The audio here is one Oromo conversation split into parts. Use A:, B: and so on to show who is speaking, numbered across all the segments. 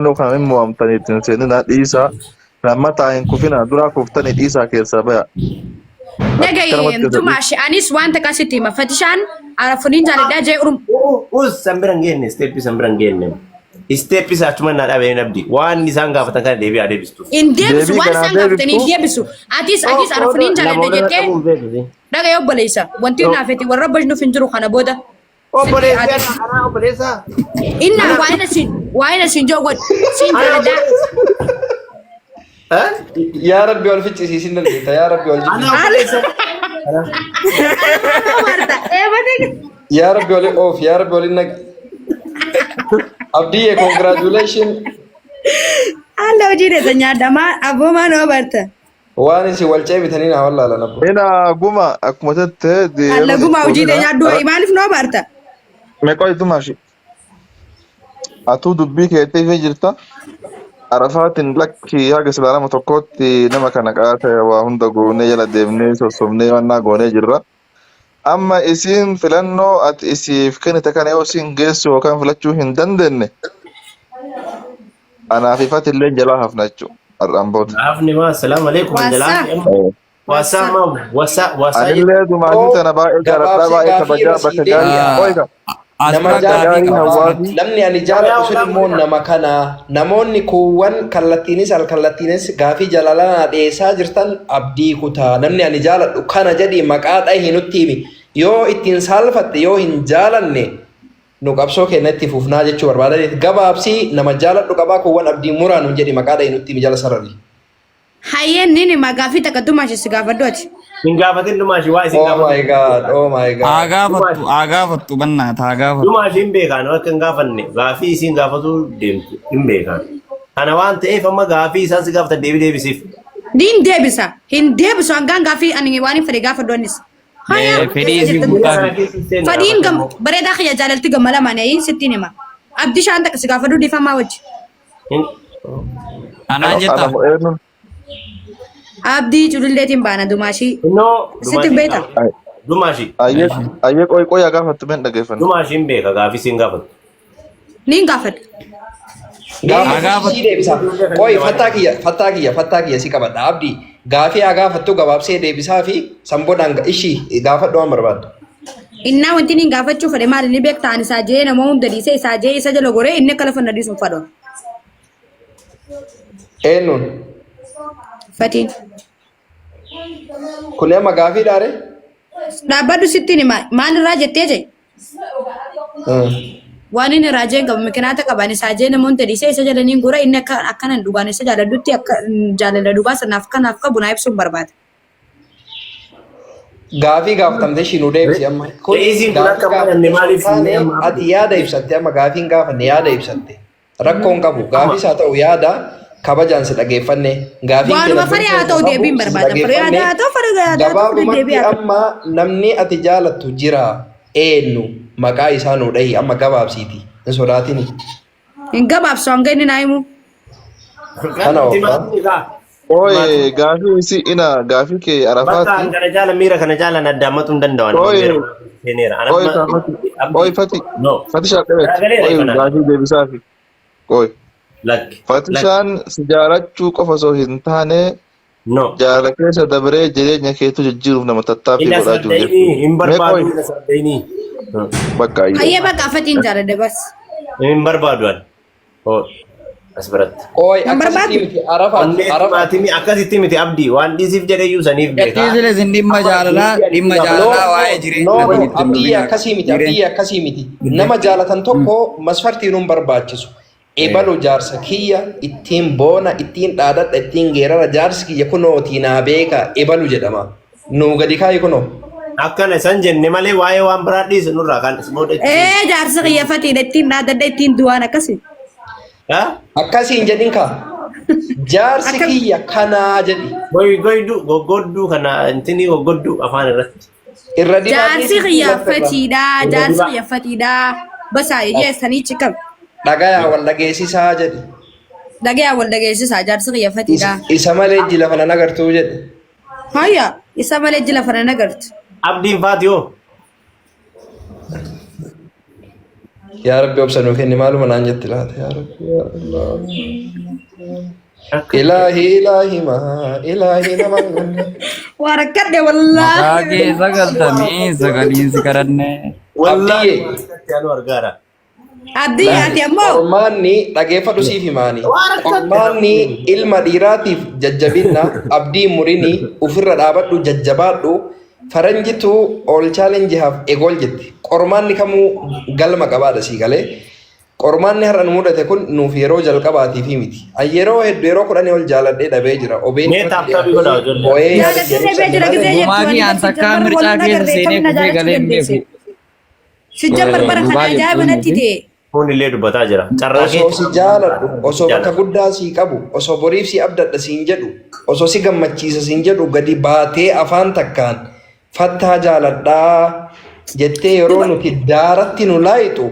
A: Filannoo kana hin mo'amtanii ittiin seeninaa dhiisaa. Lammataa hin kufinaa duraa kuftanii dhiisaa keessaa baya.
B: Dhagaye
A: Akkanumatti keessa dhiisa.
B: Dumaashi anis waan takka sitti hima. Fatishaan arafuniin jaaladhaa jee urum.
C: Us san bira hin geenne step san bira hin geenne. Step isaa achuma naa dhaabee abdi. Waan isaan gaafatan kana deebi'aa deebistuuf.
B: Hin deebisu
A: Deebii
B: waan
A: kanaa
B: isaan gaafatanii hin
A: deebiftu
B: deebisu. Atis atis arafuniin jaaladha jettee dhagaye obboleessa. Wanti naafeti warra bashnuuf hin jiru kana booda.
C: Obboleessi ana anaa obboleessa.
B: Inna waa'ina siin waa'ina siin joo godhi. Siin
C: Ana
B: jaaladhaa.
C: obboleessa. Eh?
D: Yaa Rabbi wal ficcisiisin dandeetta. Yaa Rabbi wal
C: Ana
D: jibbisiisi.
C: obboleessa.
B: Marta. Eebate.
D: Yaa Rabbi wal oof. Yaa Rabbi wal naqi. Abdiyyee congratulation.
B: Alla hojii dheessa nyaadha. Maa abboo maa nama barta.
D: Waan isin wal ceebitanii naa wallaalan abbo.
A: Ina guma akkuma jette
B: Alla
A: yeroo
B: gumaa hojii
A: kuufina
B: nyaadhu wayi maaliif nama barta?
A: meeqa itumashi atuu dubbii keetii fi jirta Arafaatiin lakki haga silaa nama tokkootti nama kana qaata waa hunda goonee jala deemnee sossobnee wannaa goonee jirra. Amma isiin filannoo ati isiif kennite kana yoo isiin geessu yookaan filachuu hin dandeenye anaaf ifati illee jalaa hafna jechuudha. Har'aan booda.
C: Gaafni maa assalaamu alaikum
B: Waasaa.
C: jalaa
B: Waasaa.
C: wasaa maa wasaa wasaa
A: Anillee dumaasii tana baay'ee jaaladhaa
D: Gabaabsee
A: baay'ee
D: gaafii irra
A: kabajaa
D: sii
A: bakka gaarii
D: deebi'a.
A: qoyka
E: As
D: Nama
E: bira
A: bakka
E: gaafii
A: gaarii
E: qaba
A: hawwaati.
E: asirratti.
D: Namni ani jaaladhu sun immoo nama kana. Namoonni kuuwwan kallattiinis alkallattiinis gaafii jaalalaa naa dhiyeessaa jirtan abdii kutaa. Namni ani jaaladhu kana jedhii maqaa dhahi nutti himi. Yoo ittiin saalfatte yoo hin jaalanne nu qabsoo keenya itti fufnaa jechuu barbaadaniif gabaabsii nama jaaladhu qabaa kuuwwan abdii muraa nuun jedhi maqaa dhahi nutti himi jala sarari.
B: Hayyeen ni hima gaaffii takka Dumaashi si gaafadhu ati.
C: Hin gaafatin dhumaashi waa isin
D: Oh my
C: gaafatu.
D: God, oh my
E: Haa
D: God.
E: gaafattu, haa gaafattu bannaat, haa gaafattu.
C: Dhumaashi hin beekaan akka hin gaafanne gaafii isin gaafatu deemtu hin beekaan. Kana waan ta'eef amma gaafii isaan si gaafatan deebii deebisiif.
B: Niin deebisa. Hin deebisu hangaan gaaffii ani waan hin fedhe gaafadhu anis. Hayaa
E: Eh, fedhii
B: keessa
E: isii
B: jirtan.
E: guutaa
C: Kana
E: fi
C: keessa hin seenne
B: Fadhiin gam
C: raafatan.
B: bareedaa kiyya jaalalti gamma lamaan ayi sittiin hima. Abdii shaan takka si gaafadhu dhiifamaa wajji.
E: Anaan
A: Ana
E: jettaa?
A: moo eenyuun?
B: Abdii cululleetiin baana dumaashii.
C: Innoo
B: Sitti
C: dhumaashi
B: beekta.
C: dhumaashi
A: Ayyee ayyee qoy qoy haa gaafattu meen dhaggeeffanna.
C: dhumaashi hin beeka gaafii siin gaafatu.
B: Niin gaafadha.
E: Haa
D: Gaafa
E: gaafattu.
D: sii deebisa. Qoy fattaa kiyya fattaa kiyya fattaa kiyya si qabadha. Abdii gaafii haa gaafattu gabaabsee deebisaa fi sanboodhaan ishii gaafadhu waan barbaaddu.
B: Innaa wanti inni gaafachuu fedhe maali ni beekta ani isaa jee nama hunda dhiisee isaa jee isa jala goree inni akka lafa na dhiisu hin fedhu.
D: Eenyuun?
B: Fatiin.
D: Kun amma gaafii dhaare?
B: Dhaabbadhu sittiin hima maalirraa jettee jee? Waan inni irraa jeen qabu mikinaata qaba ani isaa jee nama hunda dhiisee isa jala niin gora inni akka akkanan dhugaan isa jaaladhutti akka jaalala dhugaa sanaaf kanaaf qabu naa ibsuun barbaada.
D: Gaafii gaafatamte ishii nu deebisi amma. Kun
C: Re'isiin kun
D: gaafii
C: akka malanne
D: gaafatamte osoo hin
C: maaliif
D: taane
C: amma
D: ati yaada ibsatte amma gaafiin gaafanne yaada ibsatte. Rakkoo hin qabu. Gaafiis haa ta'u yaada kabajaan si dhageeffanne. Gaafiin
B: Waanuma
D: keenya
B: faree haa
D: dursa
B: ta'u
D: hin qabu
B: deebiin
D: si
B: barbaada. Faree
D: dhageeffanne.
B: aadaa haa ta'u faree aadaa haa ta'u faree
D: Gabaabumatti
B: deebii haa ta'u.
D: amma namni ati jaalattu jira eenyu maqaa isaa nuu dhahi amma gabaabsiiti. Hin sodaatini.
B: Hin gabaabsu hanga inni naa himu.
D: Kana ooftaa.
A: Ooye gaafii isii ina gaafii kee
C: Bakka
A: Arafaati.
C: kana jaala miira kana jaala addaammatu hin danda'an.
A: Ooye
C: Seeneera.
A: ooye fati ooye fati
C: No.
A: fati shaaqabeet
C: Ragaleera
A: ooye
C: kana.
A: gaafii deebisaafi ooye
C: Lakki. Lakki.
A: fatishaan si jaalachuu qofa osoo hin taane
C: No.
A: jaalala keessa dabaree jireenya keetu jijjiiruuf nama tattaaffii
C: Inni
A: godhaa jiru
C: asardayinii
A: jechuudha.
C: hin
A: Mee
C: barbaadu
A: qoy
C: inni asardayinii.
A: bakka ayyee.
B: Hayyee bakka afatiin jaaladha bas.
C: Hin barbaadu ani. Oh, as biratti.
D: Qoy
B: Hin
D: akkasitti
B: barbaadu.
D: miti Arafaat
C: Onnee
D: Arafaat.
C: timaatimii akkasitti miti abdii waan dhiisiif jedhe iyyuu saniif beekaa.
E: Gadhiisiles hin dhimma jaalalaa, dhimma
D: No,
E: jaalalaa waa'ee
D: no,
E: jireenyaatiin
D: no,
E: itti hin
D: abdii
E: dhufinaa.
D: akkasii miti,
E: Jireenya.
D: abdii akkasii miti. Nama jaalatan tokko masfartiin hin barbaachisu. Ebalu jaarsa kiyya ittiin boona, ittiin dhaadadha, ittiin geerara jaarsi kiyya kunootii naa beeka ebalu jedhama. Nuu gadi kaa'i kunoo.
C: Akkana isan jenne malee waa'ee waan biraa dhiisu nurraa kan booda itti
B: Ee jaarsa kiyya fatiidha ittiin dhaadadha ittiin du'aan akkasi.
C: Ha?
D: Akkasiin jedhin kaa. Jaarsi
B: Akkam
D: kiyya kanaa jedhi.
C: Goygoyduu goggodduu kana intinii goggodduu afaan irratti.
D: Irra dibaa
B: Jaarsi
D: dhiisi
B: kiyya
D: laffa irra.
B: fatiidha
C: Irra
B: jaarsi
C: dibaa.
B: kiyya fatiidha. Basaa yeessanii cikam.
D: Dhagayaa wal dhageessisaa jedhi.
B: Dhagayaa wal dhageessisaa jaarsi kiyya fatiidha.
D: Isa malee jila kana nagartuu jedhi.
B: Hayya isa malee jila fana nagartu.
C: Abdiin faati hoo?
D: Yaa Rabbi obsa nuu kenni maaluma naan jetti laata yaa Rabbi yaa Allah. Ilaahi ilaahi maa ilaahi nama.
B: Waa rakkadhe
E: Maqaa
B: wallaahi.
E: kee sagaltamii sagaliin si kadhanne.
C: Wallaahi
D: Abdiyyee.
C: waan akkatti anu argaara.
B: Abdii ati ammoo
D: Qormaanni dhageeffadhu siif himaani. Qormaanni ilma dhiiraatiif jajjabinna abdii murini ofirra dhaabadhu jajjabaadhu faranjitu all challenge have a goal jetti. Qormaanni kamuu galma qabaadha sii galee. Qormaanni har'a nu mudate kun nuuf yeroo jalqabaatiif miti. An yeroo hedduu yeroo kudhanii ol jaaladhee dhabee jira. Obeen
C: Mee tap tapii godhaa ijoollee.
D: boo'ee yaada
B: jaalatee dhabee jira gisee jettu
E: Gumaa
B: ani
E: fi aan
B: si
E: takkaa
B: jambar
E: mircaa
B: wal
E: keessa
B: nagarree
E: seenee
B: kam na
E: kufee
B: jaalachuu
E: galee hin
B: dandeesse.
E: beeku.
B: Si jambar bara kana
E: Dhugaa
B: ajaa'iba
E: jettuun
B: natti
E: nuti.
B: ta'e.
C: Kun illee dubbataa jira. Carraa
D: Osoo si jaaladhu, osoo bakka
C: Jaaladhu.
D: guddaa sii qabu, osoo boriif si abdadha siin jedhu, osoo si gammachiisa siin jedhu gadi baatee afaan takkaan fattaa jaaladhaa jettee yeroo nuti daaratti nu laayixu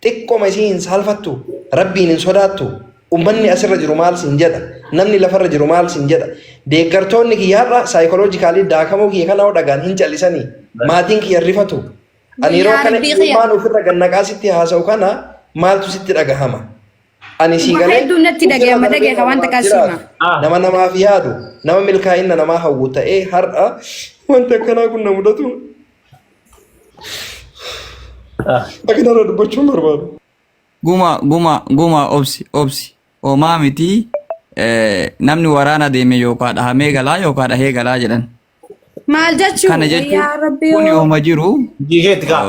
D: xiqqoma isii hin saalfattu, rabbiin hin sodaattu, ummanni asirra jiru maal siin jedha, namni lafarra jiru maal siin jedha. Deeggartoonni kiyya har'a saayikoloojikaalii daakamuu kiyya kana hoo dhagaan hin callisanii, maatiin kiyya hin rifatu. Ani yeroo
B: Yaa
D: kana
B: Rabbii kiyya.
D: ilmaan ofirra gannaqaa sitti haasa'u kana maaltu sitti dhagahama? Ani sii
B: Waa
D: galee
B: hedduun natti
D: ofirra
B: dhagahama
D: darbee
B: dhagahe waan
D: namaaf
B: takkaa
D: jiraatu,
B: siima.
C: Ah.
D: nama namaaf yaadu, nama milkaa'ina namaa hawwu ta'ee har'a wanti akkanaa kun na mudatu
C: Ah.
D: akkanarra dubbachuun barbaadu.
E: Guma guma guma obsi obsi homaa miti namni waraana deeme yookaan dhahamee galaa yookaan dhahee galaa jedhan.
B: Maal jechuu?
E: Kana jechuun
B: Yaa Rabbi
E: kuni
B: yoo.
E: homa jiru
C: Hojii keetti kaa.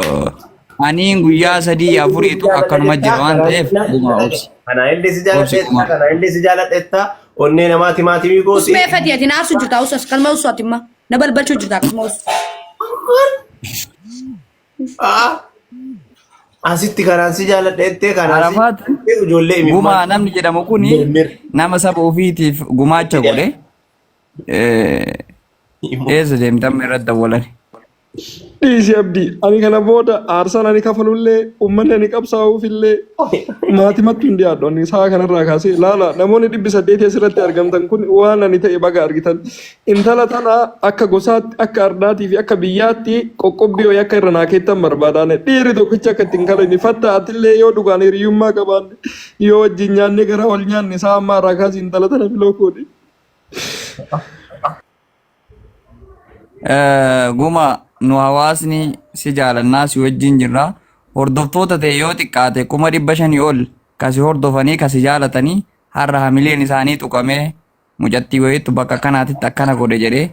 E: aniin guyyaa sadii afuriitu akkanuma jira waan ta'eef guma obsi.
C: Kana illee si
E: Obsi
C: jaaladheetta,
E: guma.
C: kana illee si jaaladheetta. Onnee namaa timaatimii gooti.
B: Usmee fati ati naarsu jirta usas kalma usu ati imma na balbalchuu jirta akkasuma usu.
C: Ah. Asitti kanaan si jaaladheettee kanaan si
E: Arafaat
C: jaaladheettee ijoollee
E: gumaa
C: imimmaan
E: namni jedhamu kuni
C: mirmir.
E: nama saba ofiitiif gumaacha godhe eessa deemtan irratti dawwalan.
D: Dhiisi abdii ani kana booda aarsaan ani kafalullee uummanni ani qabsaa'uufillee maatimattu hin dhiyaadhu ani sa'a kanarraa kaasee laala namoonni 800 asirratti argamtan kun waan ani ta'e baga argitan intala tana akka gosaatti akka ardaatii fi akka biyyaatti qoqqobbii wayii akka irra naa keettan barbaadaane dhiirri tokkichi akka ittiin kalaqni fatta atillee yoo dhugaan hiriyyummaa qabaanne yoo wajjin nyaanne gara wal nyaanne sa'a ammaa irraa kaasii intala tana filoo koodhi.
E: Guma nu hawaasni si jaalannaa si wajjin jirra. Hordoftoota ta'e yoo xiqqaate 500,000 ol kasi hordofanii kasi jaalatanii har'a hamileen isaanii tuqamee mucattii wayiitu bakka kanaatitti akkana godhe jedhee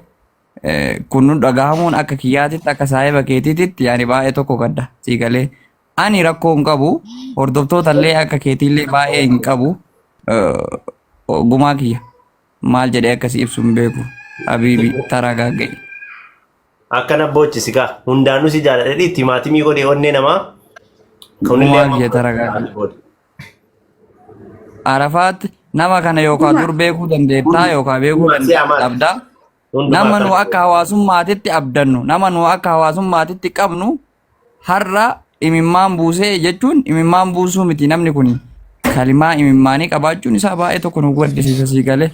E: kun nu dhagahamuun akka kiyyaatitti akka saahiba keetiititti yaani baay'ee tokko gadda sii galee. Ani rakkoo hin qabu hordoftoota illee akka keetiillee baay'ee hin qabu gumaa kiyya. Maal jedhee akkasii ibsu hin beeku. Habiibi taragaagga'i.
C: Akkana boochisi kaa. Hundaanuu si jaaladha. Timaatimii godhee onnee namaa. Kunillee
E: Gumaa
C: amma
E: kiyya taragaagga'i. Arafaat nama kana yookaan dur beekuu dandeettaa yookaan beekuu
C: Hundumaa si
E: dandeettaa
C: amaati.
E: dhabdaa.
C: Hundumaa
E: Nama nu
C: kana.
E: akka hawaasummaatitti abdannu, nama nu akka hawaasummaatitti qabnu har'a imimmaan buusee jechuun imimmaan buusuu miti namni kun kalimaa imimmaanii qabaachuun isaa baay'ee tokko nu gaddisiisa sii galee.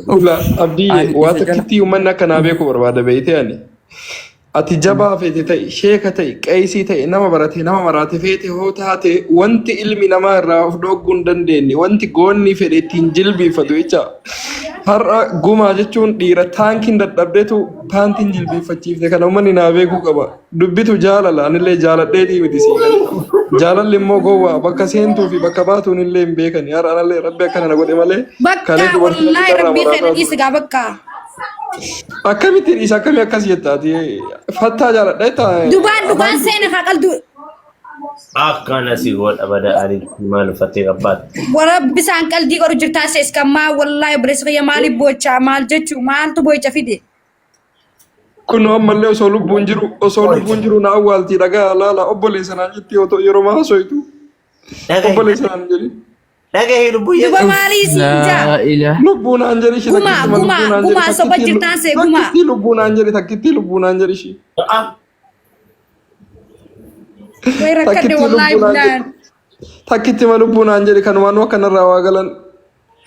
D: Ula abdiyye
E: Ani
D: waa
E: isa jala
D: takkittii uummanni akka naa beeku barbaada beeytee ani. Ati jabaa feete ta'i, sheeka ta'i, qeesii ta'i, nama barate, nama maraate feete hoo taate wanti ilmi namaa irraa of dhogguu hin dandeenye, wanti goonni fedhe ittiin jilbiiffatu jecha. Har'a gumaa jechuun dhiira taankiin dadhabdetu paantiin jilbiiffachiifte kana uummanni naa beekuu qaba. Dubbitu jaalala anillee jaaladheetii miti sii gale. Jaalalli immoo gowwaa bakka seentuu fi bakka baatuun illee hin beekani. Har'a anallee rabbi akkana na godhe malee
B: Bakka
D: kalee dubartii
B: wallaahi
D: irraa
B: rabbii
D: maraataa
B: kana
D: ture.
B: dhiisi gaa bakka.
D: Akkamitti dhiisa akkamii akkas jetta ati fattaa jaaladha jettaa
B: Dubaan dhugaan
D: afaan
B: seena haa qaldu.
C: Akkana si godha bada ani maal uffattee qabbaatti.
B: Warra bisaan qaldii godhu jirtaa sees kan maa wallaahi obboleessa kiyya maaliif boochaa maal jechuu maaltu boo'icha fide.
D: Kun ammallee osoo lubbuun jiru osoo lubbuun jiru na awwaaltii dhagaa laala obboleessa naan jetti otoo yeroo haasoytu
C: Dhagahi
D: obboleessa naan jedhi
C: dhagahi lubbuyyee.
B: Duba maalii siin jaa.
E: Laa ilaaha.
D: lubbuu naan jedhi ishii
B: Gumaa
D: takkittima lubbuu
B: gumaa
D: naan jedhi
B: gumaa soba
D: takkittii
B: jirtaan see gumaa.
D: takkittii lubbuu naan jedhi takkittii lubbuu naan jedhi ishii
C: Ah,
B: Way rakkadhe
D: takkittii
B: wallaahi
D: lubbuu naan
B: billaan.
D: jedhi takkittima lubbuu naan jedhi kanumaan akkanarraa waa galan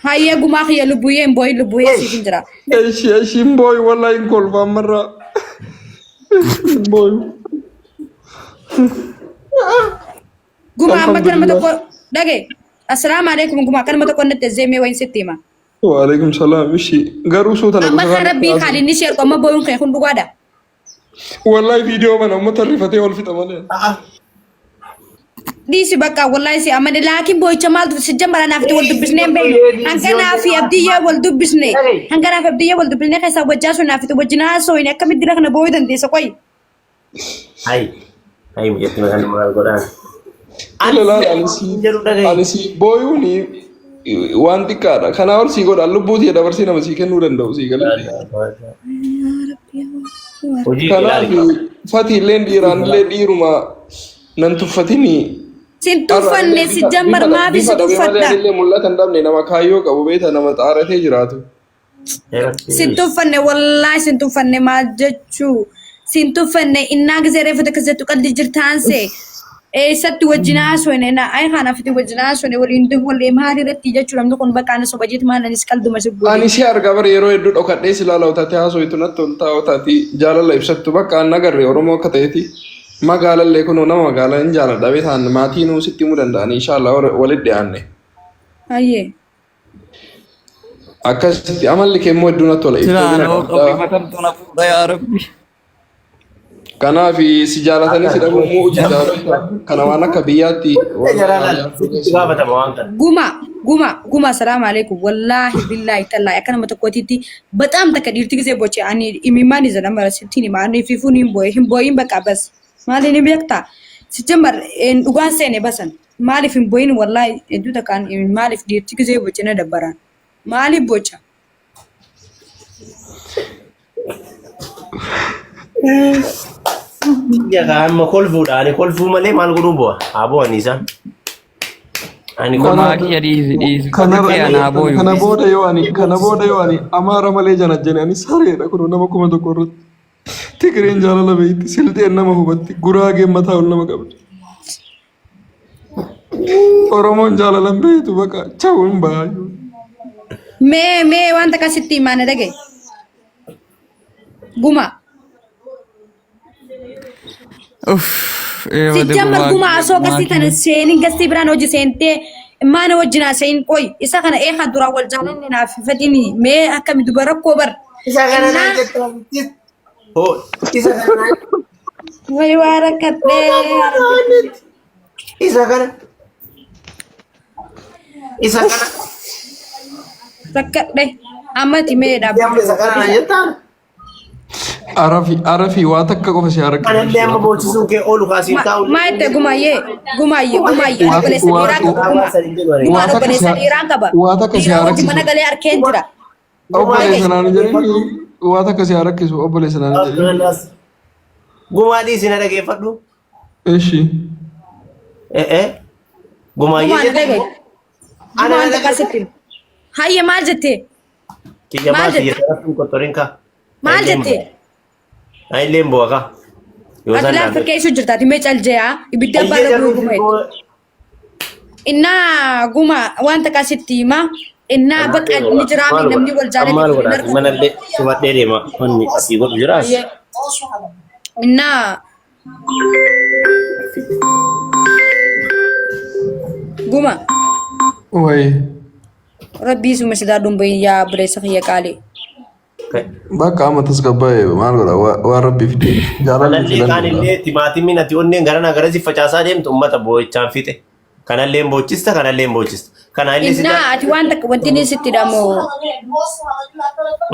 B: Hayyee gumaa kiyya lubbuyyee hin boo'in lubbuyyee siif hin jira.
D: ishii ishiin booyu wallaahi hin kolfa ammarraa hin booyu.
B: Guma amma kanuma
F: Alhamdulillah.
B: tokko dhage. Assalaamu alaikum guma kanuma tokko natti zeemee wayin sitti hima.
F: Waalaikum salaam. Ishi garuu suuta na
B: Amma
F: gosa
B: kan
F: kana
B: rabbii haalinni ishee ergu amma booyuun kee kun dhugaadha.
F: Wallahi viidiyoo mana uummata rifatee ol fixa malee.
B: Dhiisi bakka wallahi si amane laakiin boo'icha maaltu si jambara naaf itti wal dubbisnee hin beeknu. Hanganaa fi abdiyyee wal dubbisne. Hanganaa fi abdiyyee wal dubbisne keessaa wajjaa sun naaf itti wajjin haasooyne akkamitti dira kana boo'uu dandeessa qoyi.
C: Hayi. Hayi mucatti maqaan maal godhaan.
F: Ani laal ani si
C: Jedhu dhagahi.
F: ani si booyuuni waan xiqqaadha. Kanaa ol sii godha lubbuu tiyya dabarsee nama sii kennuu danda'u sii galee.
C: Hojii
F: Kanaaf
C: ilaali.
F: fati illeen dhiiraan illee dhiiruma nan tuffatini.
B: Sin tuffanne si jammar maafi si
F: Bifa dhabe malee
B: tuffadha.
F: ani illee mul'ata hin dhabne nama kaayyoo qabu beeta nama xaaratee jiraatu.
B: Sin tuffanne wallaahi sin tuffanne maal jechuu sin tuffanne innaa gisee reefu takka jettu qalli jirtaanse eessatti wajjin haasofne na ay kanaaf itti wajjin haasofne waliin waliin maal irratti jechuu namni kun bakka ana soba jeetu maal anis qalduma si godhe.
F: Ani si argaa bara yeroo hedduu dhokadhee si ilaala otaate haasoitu natti ol ta'a otaati jaalala ibsattu bakka an agarre Oromoo akka ta'eeti magaalallee kunoo nama magaalaa hin jaaladha beetaan maatii nuu sitti himuu danda'an inshaallah walitti dhiyaanne.
B: Ayyee.
F: Akkasitti amalli kee immoo hedduu natti tola
E: Silaa
F: iftoomina
E: anoo
F: qabda.
E: qabifatamtu na fuudha yaa rabbi.
F: Kanaaf si jaalatanii si dhabuun immoo hojii beektaa. Kana waan akka biyyaatti waan
C: Sitti gaafatama waan kana.
B: Guma guma guma salaamu alaikum wallaahi billaahi tallaahi akka nama tokkootitti bataam takka dhiirti gisee boche ani imimmaan isa nama sittiin hima ani fifuun hin boo'e hin boo'in bakka bas maali ni beektaa sijjamar dhugaan seene basan maaliif hin boo'in wallaahi hedduu takkaan maaliif dhiirti gisee boche na dabbaraan maaliif bocha
C: Yaa amma kolfuudha. Ani kolfuu malee maal godhuun bu'a? Haa bu'anii isaan. Ani
E: Gumaa
C: kolfuu.
E: kiyya dhiisi dhiisi.
F: Kana
E: Qotitti anaa booyu.
F: kana booda yoo ani kana booda yoo ani Amaara malee janajjane ani sareedha kun nama 1000 irratti. Tigreen jaalala beekti, Silxeen nama hubatti, Guraageen mataa ol nama qabdi. Oromoon jaalala hin beektu baqa chawu hin baay'u.
B: Mee mee waan takka sitti himaa na dhagaye. Guma.
E: Uff, ee bade
B: Sijjambar
E: gumaa
B: guma
E: kiyya
B: asoo
E: gumaa
B: gastii tana
E: kiyya.
B: seenin gastii biraan hojii seentee maana wajjin haasa'in qoy isa kana eekaa duraa wal jaalanne naaf fedhini mee akkami duba rakkoo bar.
C: Isa kana naan
B: Innaa
C: jettaa Hoo isa kana naan
B: way waa rakkadhee.
C: isa kana isa kana
B: Rakkadhe ammati mee
C: amma isa kana naan
B: dhaabbadhu.
C: jettaan.
F: Arafi arafi waa takka qofa si
C: Kanallee
F: harka.
C: amma boochisuu kee oolu kaasiin taa'u.
B: Maa itti gumaayyee gumaayyee gumaayyee
F: Waa
B: obboleessa
F: waa
B: dhiiraa qaba gumaa.
F: waa
B: Gumaan
F: takka si
B: obboleessa dhiiraan qaba.
F: waa takka si
B: Dhiiraa wajjin mana
F: harkisu.
B: galee arkeen jira.
F: Obboleessa naan jedhini waa takka si harkisu obboleessa naan jedhini.
C: Gumaa dhiisi na dhageeffadhu.
F: Ishi.
C: Eh eh. Gumaayyee
B: Gumaan
C: jette.
B: dhagaye.
C: Ana
B: Gumaan
C: na
B: takka
C: dhageeffadhu.
B: sitti. Hayya maal jettee?
C: Kiyya
B: Maal
C: maal
B: jette?
C: kiyya sarartuun qottoriin kaa.
B: Maal jettee?
C: Ani illee bu'a kaa. Yoo
B: Ati
C: isaan
B: lafa
C: dhaabee.
B: keessa jirta ati mee caljeeyaa ibidda abbaa
C: Ayyee
B: lagguu
C: jarri
B: guma jetti. Innaa guma waan takka sitti hima. Innaa bakka ni jiraame namni wal
C: Maal
B: jaalate hin
C: godhaa?
B: argatu.
C: Manallee subadhee deema. Wanni asii godhu jiraas.
B: Innaa guma
F: Wayi.
B: rabbii suma sidaa dhumbayin yaa obboleessa kiyya qaalii.
F: Bakka amma tasgabbaa'e maal godha waan rabbi fide jaalalli
C: Kanallee
F: filannoodha.
C: kaanillee timaatimiin ati onneen garanaa garasi facaasaa deemtu uummata boo'ichaan fixe. Kanallee boochista kanallee boochista. Kanallee si
B: Innaa ati waan takka wanti inni sitti hidhamu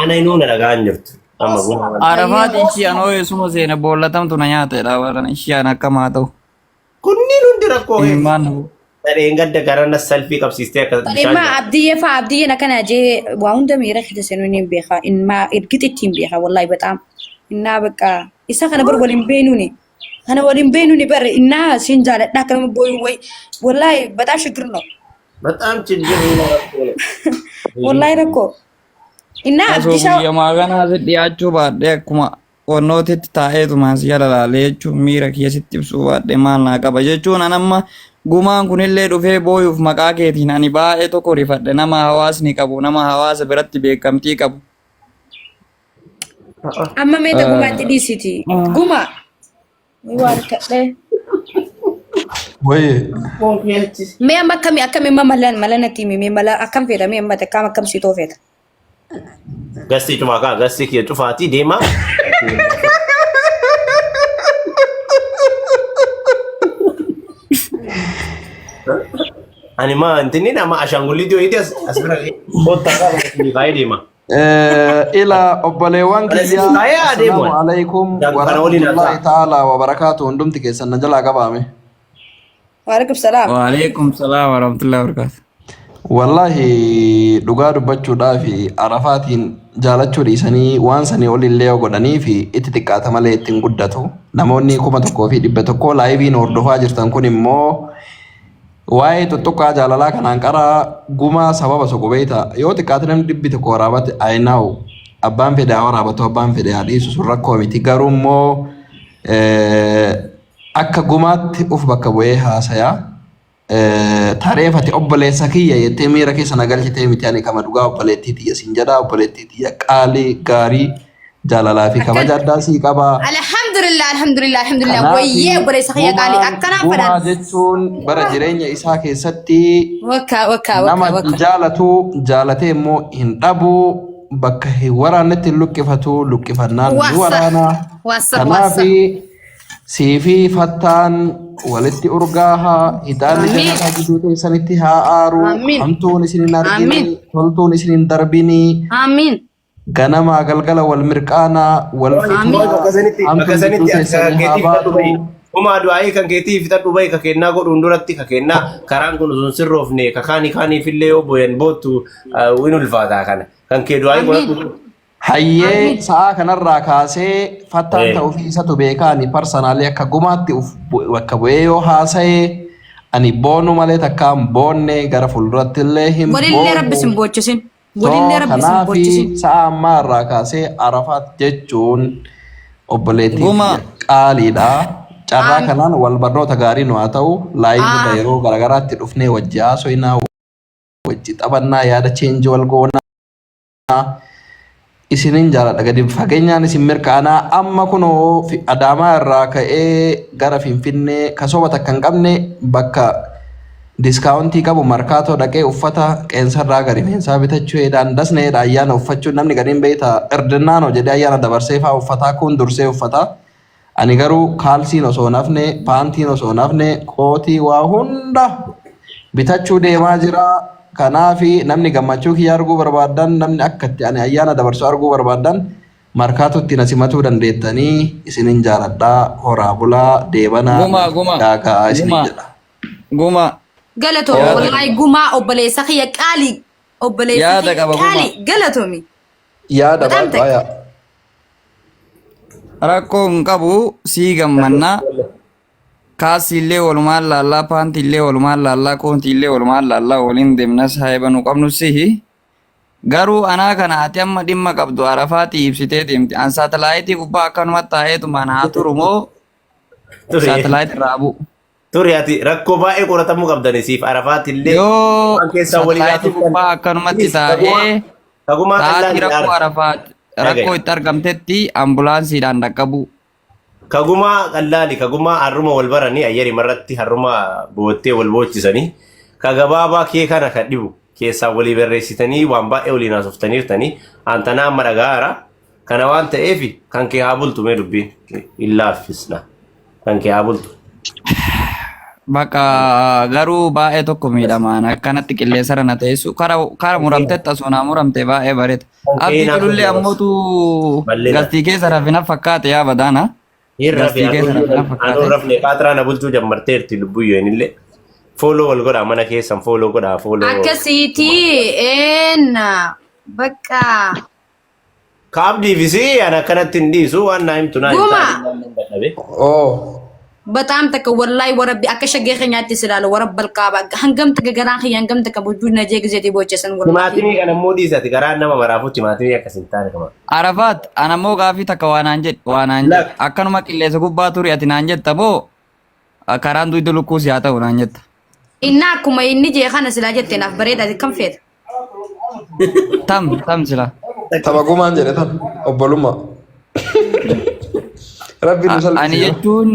C: Ana inuu na dhagaan jirtu. Amma guma.
E: Arafaati ishii anoo eessuma seene boollatamtu na nyaatedha warran ishii an akkam haa ta'u.
C: Kunniin hundi rakkoo keessa.
E: Imimmaan na bu'u.
C: Dhadheen gadda garana salfii qabsiistee akka bishaan
B: Ilma abdiyyee faa abdiyyeen akkana jee waa hunda miira keessa seenuu ni beeka. Ilma ergixitti hin beeka wallahi bataam. Innaa bakka isa kana bar waliin beenuuni. Kana waliin beenuuni bar innaa siin jaaladha akkanuma booyuu wayi wallahi bataam shigir no.
C: Bataam chiggir ነው.
B: Wallahi rakkoo. Innaa
E: Osoo
B: abdishaa
E: guyyamaa kanaa si dhiyaachuu baadhee akkuma qonnootitti taa'eetuma si jala laalee jechuun miira kiyya sitti ibsuu baadhee maal naa qaba jechuun an amma gumaan kunillee dhufee booyuuf maqaa keetiin ani baay'ee tokko rifadhe nama hawaasni qabu nama hawaasa biratti beekamtii qabu.
B: Amma meeta gumaatti dhiisiti. Guma. Waan kadhee.
F: Wayye.
B: Mee amma akkami akkami amma mala mala natti himi mee mala akkam feeta mee amma takkaam akkam si too feeta.
C: Gastii cufaa kaa gastii kiyya cufaatii deemaa. Ani maa intinni nama ashaangulliitii wayiiti as as bira kottaa kaa kaayee deema.
F: Ila obboleewwan
C: Kana
F: kiyya
C: siif kaayee adeemu.
F: assalaamu alaikum
C: Kana waliin
F: warahmatullahi
C: haasa'a.
F: ta'ala wa barakaatu hundumti keessan na jalaa qabaame.
B: Waalaikum salaam.
E: Waalaikum salaam warahmatullahi wabarakatuh.
F: Wallahi dhugaa dubbachuudhaaf Arafaatiin jaalachuu dhiisanii waan sanii olillee yoo godhanii fi itti xiqqaata malee ittiin guddatu. Namoonni 1100 laayiviin hordofaa jirtan kun immoo waa'ee tuttuqqaa jaalalaa kanaan qara gumaa sababa soqu beekta. Yoo xiqqaate namni 100 waraabate ayinaa'u abbaan fedhe haa waraabatu abbaan fedhe haa dhiisu sun rakkoo miti. Garuu immoo akka gumaatti uf bakka bu'ee haasayaa. Tareefate obboleessa kiyya jettee miira keessa na galchitee miti ani kama dhugaa obboleettii tiyya siin jedha obboleettii tiyya qaalii gaarii jaalalaa fi kabaja addaa sii qaba.
B: Alhamdulillah alhamdulillah alhamdulillah
F: Kanaaf
B: wayyee obboleessa kiyya qaalii
F: gumaan
B: akkanaan
F: gumaa
B: fadhaan.
F: jechuun bara jireenya isaa keessatti
B: Wakka wakka wakka
F: nama
B: wakka.
F: jaalatu jaalatee immoo hin dhabu bakka hin waraannetti hin luqqifatu luqqifannaan ni
B: Wasa
F: waraana.
B: wasa
F: Kanaaf
B: wasa.
F: Siifi fattaan walitti urgaaha, hixaanni
B: Amiin.
F: jannataa gidduu teessanitti haa aaru,
B: Amiin.
F: hamtuun isin hin argini,
B: Amiin.
F: toltuun isin hin darbini,
B: Amiin.
F: ganamaa galgala wal mirqaanaa, wal
B: Amiin.
F: fitinaa,
C: Bakka sanitti bakka
F: hamtuun gidduu
C: sanitti ati kan
F: teessanii haa
C: keetii fixadhu
F: baatu.
C: bahi. Homaa du'aayii kan keetii fixadhu bahi ka kennaa godhuun duratti ka kennaa karaan kun osoo hin sirroofne ka kaanii kaaniifillee yoo booyan boottu hin ulfaataa kana. Kan kee du'aayii
B: Amiin.
C: godhadhu.
F: Hayyee
B: Amiin.
F: sa'aa kanarraa kaasee fattaan ta'uu fi isatu beekaa ani parsanaalii akka gumaatti uf bakka bu'ee yoo haasa'e ani boonu malee takka hin boonne gara fuulduratti illee hin
B: Walillee rabbi
F: boonu.
B: sin boochisin.
F: Soo
B: Walillee rabbi sin
F: kanaafi
B: boochisin.
F: sa'a ammaa irraa kaasee Arafaat jechuun obboleettii
E: Guma
F: tiyya qaaliidha. Carraa
B: Amiin.
F: kanaan wal barnoota gaarii nu haa ta'u. Laayivii irra
B: Ah.
F: yeroo garagaraatti dhufnee wajji haasoynaa, wajji taphannaa, yaada cheenji wal goonaa. Isinin jaaladha gadi fageenyaan isin mirkaanaa amma kunoo Adaamaa irraa ka'ee gara Finfinnee kasooba takka hin qabne bakka diskaawuntii qabu markaatoo dhaqee uffata qeensarraa gadi rifeensaa bitachuu heedhaan dasneedha ayyaana uffachuun namni gadiin beekta irdinnaanoo jedhee ayyaana dabarsee faa uffataa kun dursee uffataa ani garuu kaalsiin osoo hin hafne paantiin osoo hin hafne kootii waa hunda bitachuu deemaa jira. Kanaafi namni gammachuu kiyya arguu barbaaddan namni akka itti ani ayyaana dabarsu arguu barbaaddan markaatootti na simatuu dandeettanii isinin jaaladha horaa bulaa deebanaa
E: Gumaa gumaa
F: gaagaa isinin
E: gumaa
F: jedha.
E: gumaa
B: Galatoomi
E: yaada
B: wallaahi gumaa obboleessa kiyya qaalii obboleessa
E: yaada
B: kiyya
E: qaba gumaa.
B: qaalii galatoomi.
F: Yaada
B: Bataam
F: baadhu
B: takka.
F: ayaa.
E: Rakkoo hin qabu sii gammannaa kaasiillee walumaan laallaa paantiillee walumaan laallaa koontiillee walumaan laallaa waliin deemna saahiba nu qabnu sihi garuu anaa kana ati amma dhimma qabdu arafaatii ibsitee deemti an saatalaayitii gubbaa akkanuma taa'eetumaan haa turu moo
C: Ture.
E: saatalaayitii irraa bu'u.
C: Ture ati rakkoo baay'ee qoratamuu qabdani siif arafaatti illee
E: Yoo
C: waan keessaa walii
E: saatalaayitii
C: laatuuf
E: gubbaa akkanumatti taa'ee
C: Kagumaa
E: sa'aatii
C: qallaan
E: rakkoo
C: yaara.
E: arafaat
C: Dhagaye.
E: rakkoo itti argamtetti ambulaansiidhaan dhaqqabu.
C: Kagumaa qallaali kagumaa harruma wal baranii ayyari marratti harruma boottee wal boochisanii ka gabaabaa kee kana ka dhibu keessaa walii barreessitanii waan baay'ee waliin haasoftaniirtanii antanaa amma dhagaara kana waan ta'eef kan kee haa bultu mee dubbiin hin laaffisna kan kee haa bultu.
E: Bakka garuu baay'ee tokko miidhamaan akkanatti qilleensarra na teessu kara kara muramtetti osoo naa muramte baay'ee bareeda.
C: Kan kee
E: Abdii
C: naaf
E: culullee
C: dabarsa.
E: ammootu
C: Bal'ina.
E: gastii keessa rafina fakkaate yaa badaana.
C: Hin rafe
E: Gastii keessa rafina
C: anuu
E: fakkaate.
C: rafne qaaxiraa na bulchuu jammarteerti lubbuyyeen illee. Fooloo wal godhaa mana keessan fooloo godhaa fooloo.
B: Akkasiiti eenna bakka
C: Ka abdiifis an akkanatti hin dhiisu waan naa himtu naa
B: Guma.
C: dadhabe.
F: Oo.
B: Bataam takka wallahi warabbi akka shaggee keenyaatti si ilaala warabbal kaaba hangam takka garaan kiyya hangam takka bojjuu na jeeqiseetii boochesan wallahi.
C: Timaatimii kana immoo dhiisati garaan nama maraafuu timaatimii akkas hin taane kama.
E: Arafaat ana immoo gaafii takka waa naan jedhe waa naan jedhe
C: Lak.
E: akkanuma qilleensa gubbaa turi ati naan jetta moo karaan duyda lukkuu si haa ta'u naan jetta.
B: Inni akkuma inni jee kana silaa jette naaf bareeda ati kam feeta?
E: Tam tam sila.
F: Tapha gumaan jedhe tan obbolummaa. Rabbi nu
E: Ani
F: salphise.
E: jechuun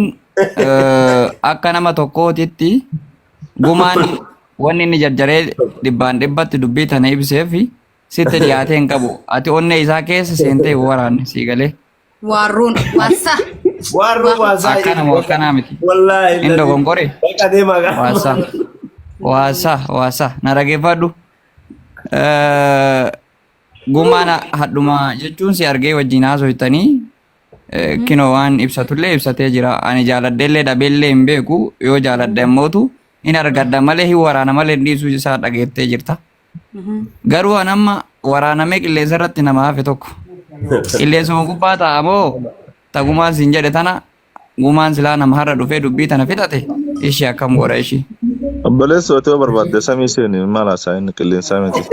E: Akka nama tokkootitti gumaan wanni inni jarjaree dhibbaan dhibbatti dubbii tana ibseef sitti dhiyaatee hin qabu. Ati onnee isaa keessa seentee hin waraanne sii galee.
B: Waarroon waassa.
C: Waarroo waasaa.
E: Akkana moo akkanaa miti.
C: Wallaahi.
E: Hin dogongore.
C: Bakka deemaa qaba.
E: Waasa. Waasa waasa na dhageeffadhu. Gumaan hadhuma jechuun si argee wajjin haasoftanii kinoo waan ibsatullee ibsatee jira. Ani jaaladheellee dhabeellee hin beeku. Yoo jaaladhe ammootu hin argadha malee hin waraana malee hin dhiisuu isaa dhageettee jirta. Garuu an amma waraanamee qilleensa irratti nama hafe tokko. Qilleensuma gubbaa taa'a moo tagumaan siin jedhe tana gumaan silaa nama har'a dhufee dubbii tana fixate ishii akkam godha ishii.
A: Obboleessi ati yoo barbaadde samii seeni maal haasaa inni qilleensaa miti.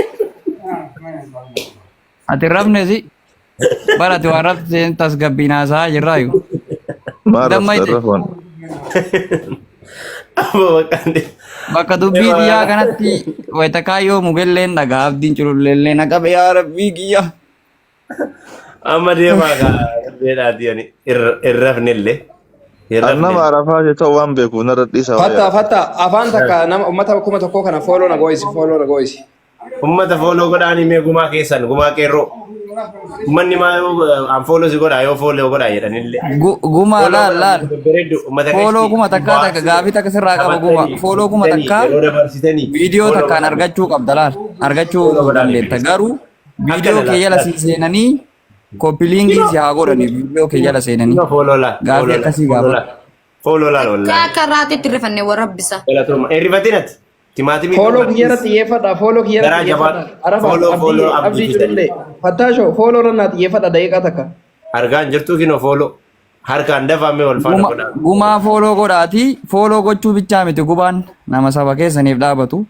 E: Ati hin rafne si bara ati waan rafte tasgabbiin haasa'aa jirraayu.
A: Maal rafta
E: Dammayte.
A: rafoon.
C: Abbo bakka
E: Bakka dubbii xiyyaa kanatti wayita kaayyoo mugelleen dhagaa abdiin cululleellee na qabe yaa rabbii kiyya.
C: Amma deemaa kaa beedhaati ani hin rafnellee. Hin
A: An nama
C: rafnellee.
A: arafaa jee ta'u waan beekuuf narra dhiisa waa'ee
D: Fatta
A: arafaa.
D: fatta afaan takka nama ummata 1000 kana follow na goisi follow na goisi.
C: Ummata fooloo godhaanii mee gumaa keessan gumaa qeerroo. Ummanni maa yoo an fooloo si godhaa yoo fooloo godhaa jedhanillee.
E: Gumaa
C: Fooloo
E: laal
C: godhaa
E: laal.
C: babbareeddu ummata
E: Fooloo
C: qashtii
E: 1000 takka gaafii takka sirraa qaba guma.
C: taphattanii
E: Fooloo kuma
C: guddistanii
E: takkaa
C: yeroo dabarsitanii
E: viidiyoo
C: fooloo
E: takkaan
C: godhaa.
E: argachuu qabda laal. Argachuu
C: Fooloo godhaa
E: dandeetta. Garuu viidiyoo
C: Akkana
E: kee jala
C: laal.
E: sii seenanii koppiliingii si haa godhani viidiyoo kee jala seenanii.
C: Fooloo laal.
E: Gaafii
C: Fooloo laal.
E: akkasii
C: Fooloo
E: gaafadhu.
C: laal. Fooloo laal
B: Akka
C: wallaahi.
B: akka raatitti rifanne warra rabbisa.
C: Galatooma. Hirrifatin ati. Timaatimii
D: Fooloo kiyya irratti xiyyeeffadha. Fooloo kiyya irratti
C: Garaa
D: xiyyeeffadha.
C: jabaadhu.
D: Arafa
C: Fooloo
D: abdii
C: fooloo abdii
D: abdii
C: fi
D: culullee. Fattaashoo fooloo irra naa xiyyeeffadha daqiiqaa takka.
C: Argaan jirtuu kinoo fooloo. Harkaan dafaamee wal faana
E: Guma,
C: godhaa.
E: gumaa fooloo godhaati. Fooloo gochuu bichaa miti gubaan nama saba keessaniif dhaabatu.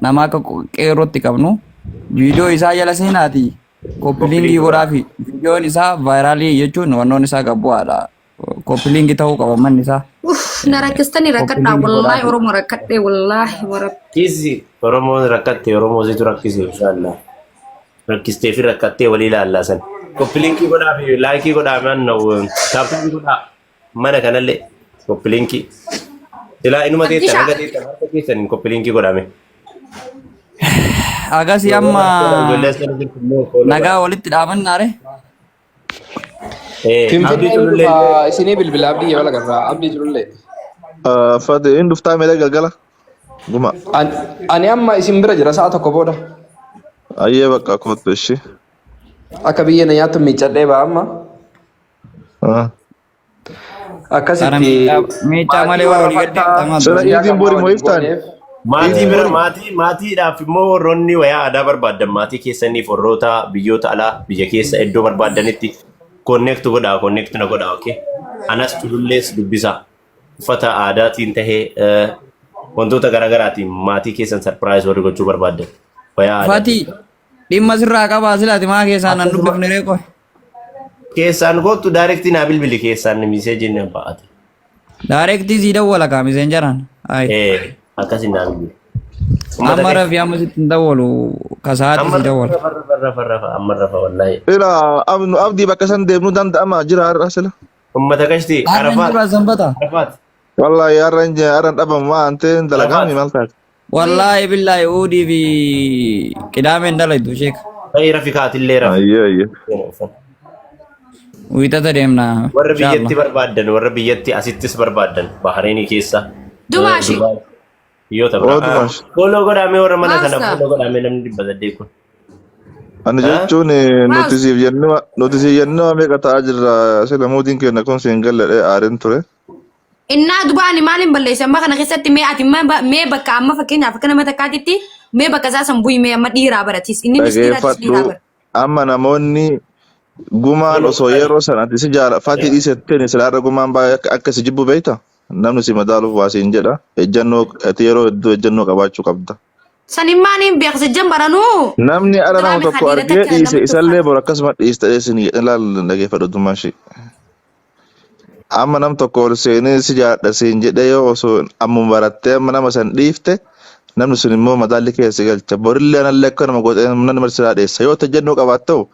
E: Nama akka qeerrootti qabnu. Viidiyoo isaa jala seenaati. Koppiliingii godhaafi. Viidiyoon isaa vaayiraalii jechuun wannoon isaa gabbu'aadha. Koppiliingii ta'uu qaba manni isaa.
B: Uff na rakkistanii rakkadhaa
E: Koppiliingii
B: wallaahi
E: godhaafi.
B: Oromoo rakkadhee wallaahi warra.
C: Kiisi Oromoon rakkatte Oromoo situ rakkise inshaallah. Rakkistee fi rakkattee walii ilaallaa san. Koppiliinkii godhaa fi laayikii godhaa man taaptaabii godhaa mana kanallee koppiliinkii. Silaa inuma teettan
B: Abdisha.
C: haga teettan harka keessaniin koppiliinkii godhame.
E: Agasii amma
C: Ijoollee as jala jirtu immoo fooloo
E: nagaa
C: godhaa.
E: walitti dhaabannaare.
C: Abdii
D: Finfinnee
C: culullee
D: dhufa isinii bilbila abdii wal agarraa abdii culullee.
A: Fati hin dhuftaa meelee galgala? Guma.
D: Ani amma isin bira jira sa'a tokko booda.
A: Ayyee bakka kootu ishee.
D: Akka biyya na nyaattu miiccadhee ba'a amma.
A: Ah.
E: Kana
D: Akkasitti
E: miicaa miicaa
D: maatii
E: malee warra
D: warra
E: olii gad
D: fattaa
E: deemtamaa
A: Sila
E: ture.
D: guyyaa
A: iidiin
D: qabnaa
A: bori moo
D: waliin
A: iftaani?
D: gooneef.
C: Maatii
A: Iidiin
C: bira
A: bori?
C: maatii maatiidhaaf immoo warroonni wayaa aadaa barbaaddan maatii keessaniif warroota biyyoota alaa biyya keessa iddoo barbaaddanitti connect godhaa connect na godhaa okay anas tulullees dubbisaa uffata aadaatiin tahee wantoota garaagaraatiin maatii keessan surprise warri gochuu barbaaddan wayaa aadaa
E: Fati dhimma sirraa qabaa silaati maa keessaan nan
C: akkasuma
E: dubbifne ree qoy.
C: keessaan kootu direct naa bilbili keessaan miseejiin na ba'ate
E: Daareektii sii dawwala kaa miseenjaraan. Ayi.
C: Akkasiin naa bilbili. Uummata
E: Amma
C: keessa.
E: rafi amma sitti hin dawwalu ka sa'aatii
C: Amma
E: sii dawwala.
C: rafa rafa rafa rafa amma rafa wallaahi.
A: Ila abdii bakka san deemnuu danda'ama jira har'a sila.
C: Uummata kashti
E: Har'a hin
C: Arafaat
E: jiru sanbata.
C: Arafaat
A: Wallahi har'a hin har'a hin dhabamu maa antee dalagaami
C: Arafaat.
A: maal taate?
E: Wallaahi billaahi uudii fi qidaameen dalaytu sheeka.
C: Fa'i rafi kaatillee rafi.
A: Ayyee ayyee.
E: Wiixata deemna
C: Warra biyyatti
E: inshallah.
C: barbaaddan warra biyyatti asittis barbaaddan Bahareenii keessa
B: Dumaashi.
C: Dubaay biyyoota
A: Oo
C: biraa.
A: dumaash.
C: Fooloo godhaamee warra mana kana
B: Maasta.
C: fooloo godhaamee namni 800 kun.
A: Ani jechuun nuti
B: Maas.
A: siif jennee nuti siif jennee meeqa ta'aa jirra sila muudiin keenya kun siin galladhee aareen ture.
B: Innaa duba ani maaliin balleesse amma kana keessatti mee ati mee bakka amma fakkeenyaaf akka nama takkaatitti mee bakka isaa san bu'i mee amma dhiiraa baratis inni dhiiraatis dhiiraa
A: Dhageeffadhu
B: bara.
A: amma namoonni gumaan osoo yeroo san ati si jaala fatii dhiisetteen silaarra gumaan baay'ee akka si jibbu beekta namni si madaaluuf waa siin jedha ejjannoo ati yeroo hedduu ejjannoo qabaachuu qabda.
B: Sanin maaliin beeksisa jambaranuu
A: Namni ala nama
B: duraami
A: tokko
B: hadiira
A: argee
B: takka
A: dhiise
B: namatti
A: isallee
B: ulfaata.
A: bor akkasuma dhiista dheessin ilaal dhageeffadhu dummaa ishee. Amma nam tokko ol seenee si jaalladha siin jedhee yoo osoo ammuma barattee amma nama san dhiifte namni sun immoo madaalli keessa si galcha. Borillee anallee akka nama godhee nama silaa dheessa. Yoo ejjennoo qabaatte hoo